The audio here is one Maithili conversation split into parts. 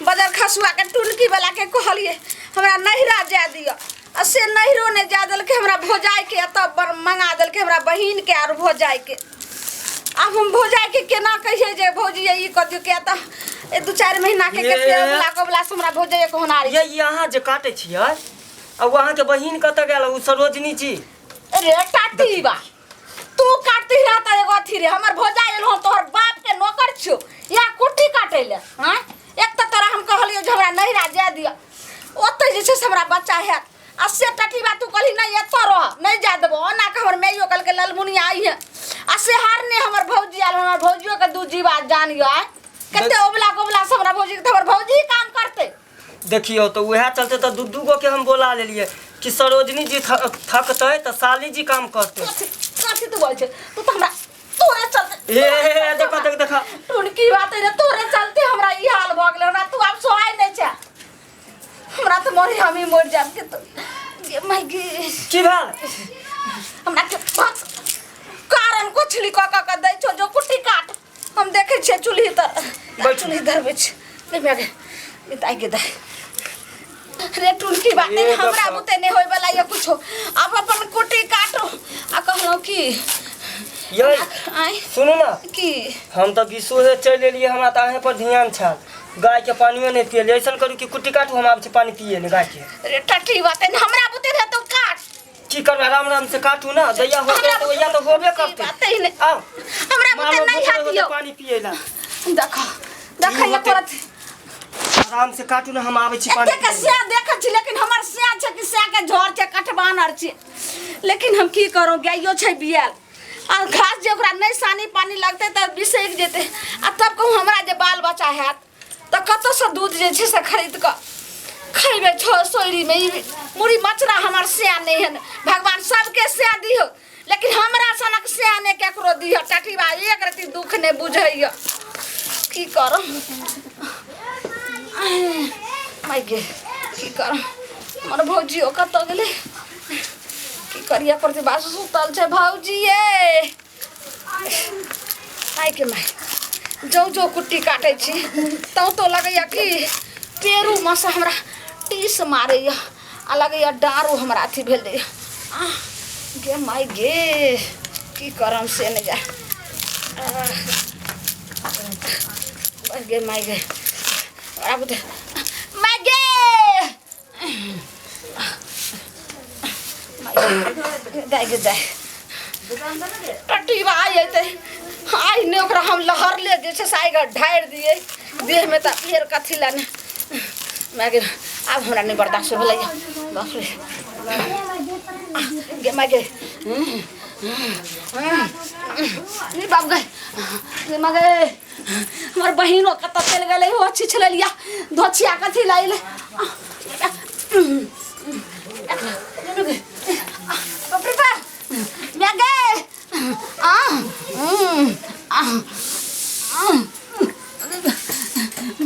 बजर खसुआ के टुनकी वाला के कहलिए हमरा नैहरा जाय दिअ आ से नैहरो नहि जाय देलकै हमरा भौजाइ के एतऽ मंगा देलकै हमरा बहिन के आर भौजाइ के आब हम भौजाइ के केना कहियै जे भौजी ये ई कऽ दियौ किया तऽ ए दू चारि महीना के कते अबला कबला से हमरा भौजाइ के होनारी ये ई अहाँ जे काटै छियै आ ओ अहाँके बहिन कतऽ गेल ओ सरोजनी जी रे टाटी बा तू काटती रह त एगो अथी रे हमर भौजाइ एलहो तोहर बाप के नौकर छियो या कुट्टी काटै ले हाँ एक तऽ तोरा हम कहलियो जे हमरा नैहरा जाय दिअ ओतै जे छै से हमरा बच्चा हैत आ से टटीबा तू कहली नहीं एतऽ रह नहीं जाय देबो ओना के हमर माइयो कहलकै ललमुनिया आई है आ से हारने हमर भौजी आयल हमर भौजियो के दू जीवा जान यो आय कते ओबला गोबला से हमरा भौजी के तऽ हमर भौजी काम करतै देखियौ तऽ उएह चलते तऽ दू दू गो के हम बोला लेलियै कि सरोजनी जी थकतै तऽ साली जी काम करतै कथी कथी तू बोल छै तू तऽ हमरा तोरे चलते ए ए, ए, देखा देख देखा टुनकी बात रे तोरे चलते हमरा ई हाल भऽ गेलै हमरा तू आब सोहाय नहि छै हमरा तऽ मरी हम ही मरि जायब के तो गे माय गे की भेल हमरा के बस कारण कोछली कऽ कऽ के दै छौ जो कुट्टी काट हम देखै छियै चूल्ही तर बैठू। चूल्ही धरबै छी रे माय गे दाइ गे दाइ रे टुनकी बात ए हमरा देखो। बुते नहि होय वाला ये कुछो आब अपन कुट्टी काटो आ कहलहुँ की यै आँय सुनू ने की हम तऽ विशुहे चलि एलियै हमरा तऽ अहें पर ध्यान छल गाय के पानियो नहि पियलियै ऐसन करू कि कुट्टी काटू हम आबै छी पानि पिए ने गाय के रे टटी बात है हमरा बुते रहे तो काट की करबै आराम आराम से काटू ना दैया होते हमरा तऽ ओहिया तऽ होबे करतै बात ही नहीं आउ हमरा बुते मालो नहीं भूख हाथ लगल दियो तऽ पानि पिए ला देखो देखो की ये होतै? करत आराम से काटू ना हम आबै छी पानि एते के सिया देखै छी लेकिन हमर सिया छै कि सिया के झोर छै कटबान आर छै लेकिन हम की करू गाइयो छै बियाल आ घास जे ओकरा नहि सानी पानी लगतै तऽ बिसरि जेतै आ तब कहूँ हमरा जे बाल बच्चा हैत तऽ कतऽसँ दूध जे छै से खरीद कऽ खैबै छो सोयरीमे ई मुड़ी मचरा हमर सएह नहि हन भगवान सबके सएह दिहो लेकिन हमरा सनक सएह नहि केकरो दिहो टटीबा एक रति दुख नहि बुझैए की करब माय गे की करब हमर भौजियो कतऽ गेलै की करिया पड़तै बासु सुतल छै भौजी ये आइ के माय जौ जौ कुट्टी काटै छी तौ तो लगैया कि पेरूमे से हमरा टीस मारैया आ लगैया डाँरो हमरा अथी भेल जाइया आह गे माय गे की करम से नहि जाय आह, गे माय गे आब तऽ माय गे दाइ गे दाइ टटीबा आइ अयतै आइ नहि ओकरा हम लहरले जे छै से आइ ढारि दियै देहमे तऽ फेर कथी लए ने माय गे आब हमरा नहि बर्दाश्त भेलै बाप रे गे माय गे ई बाप गे गे माय गे हमर बहिनो कतऽ चलि गेलै हो छिछलेलिया धोछिया कथी लए अयलै बाप रे बाप माय गे आ आ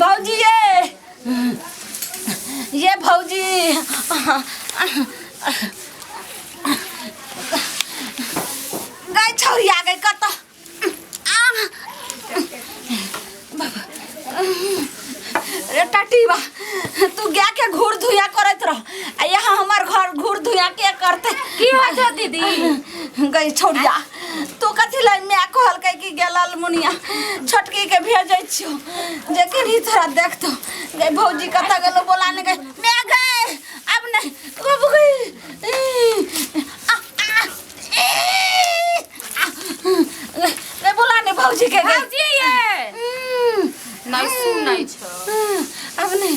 भौजी ये ये भौजी गाय छौरी आ गई कतऽ रे टटीबा तू गाय के घूर धुइया करैत रह आ यहाँ हमर घर घूर धुइया के करते की होइ छौ दीदी गई छोड़िया तू कथी लै माय कहलकै कि गेलल मुनिया छोटकी के भेजै छियो जे कनी थोड़ा देखतो गई भौजी कतऽ गेलो बोला ने गई माय गई अब नहीं बाबू गई आ, आ, ए, आ, गई बोला ने भौजी के गई भौजी ये नहीं सुनै छौ अब नहीं